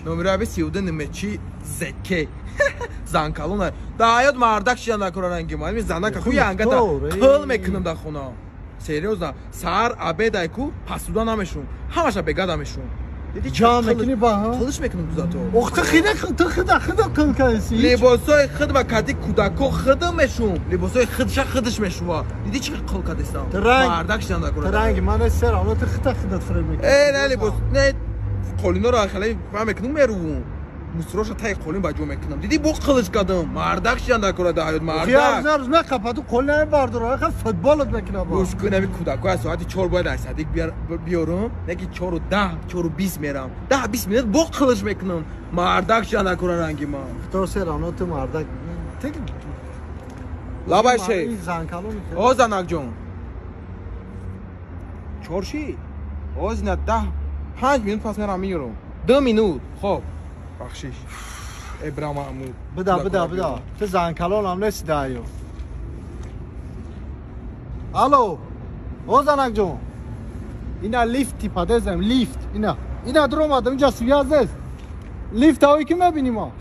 Номеро аби 32 немечи зеке. Занкалона. Да ҳаёт мардак шида накора ранги ма. Ами занака ху янгата қил мекунам дар хона. Серьёзно, саҳар обедай ку пасуда намешум. Ҳамаша бегада мешум. Диди ҷамъ мекунӣ ба ҳа? Қилиш мекунам тузато. Ох, ту хида ту хида хида қил кардӣ. Либосои худ ба кади кӯдако худам мешум. Либосои худша худаш мешува. Диди чӣ қил кардистам? Мардак шида накора. Ту ранги ман сер, ало ту хида хидат фиреб мекунӣ. Э, не либос, не қолиноро хеле фаҳм мекунам мерувум. Мусроша таи қолин ба ҷо мекунам. Диди бо қилиш кардам. Мардак шидан накора дар ҳаёт, мардак. Хиёр на қападу қол намебардора, ха футболот мекунам. Гӯш кун, ами кӯдако аз соати 4 бояд аз садик биёрам, неки 4:10, 4:20 мерам. 10-20 минут бо қилиш мекунам. Мардак шидан накора ранги ман. Хто сер ано ту мардак. Лабай шеф. О занакҷон. Чор шид. Ҳозир на 10 5 минут пас мерам меёрам. 2 минут. Хоб. Бахшиш. Э, бирам. Буда, буда, буда. Ту занкалонам нести даё. Алло. О занакҷон. Ина лифти падезем, лифт. Ина. Ина дуромадам, инҷа связь нест. Лифт авӣ ки мебинӣ мо.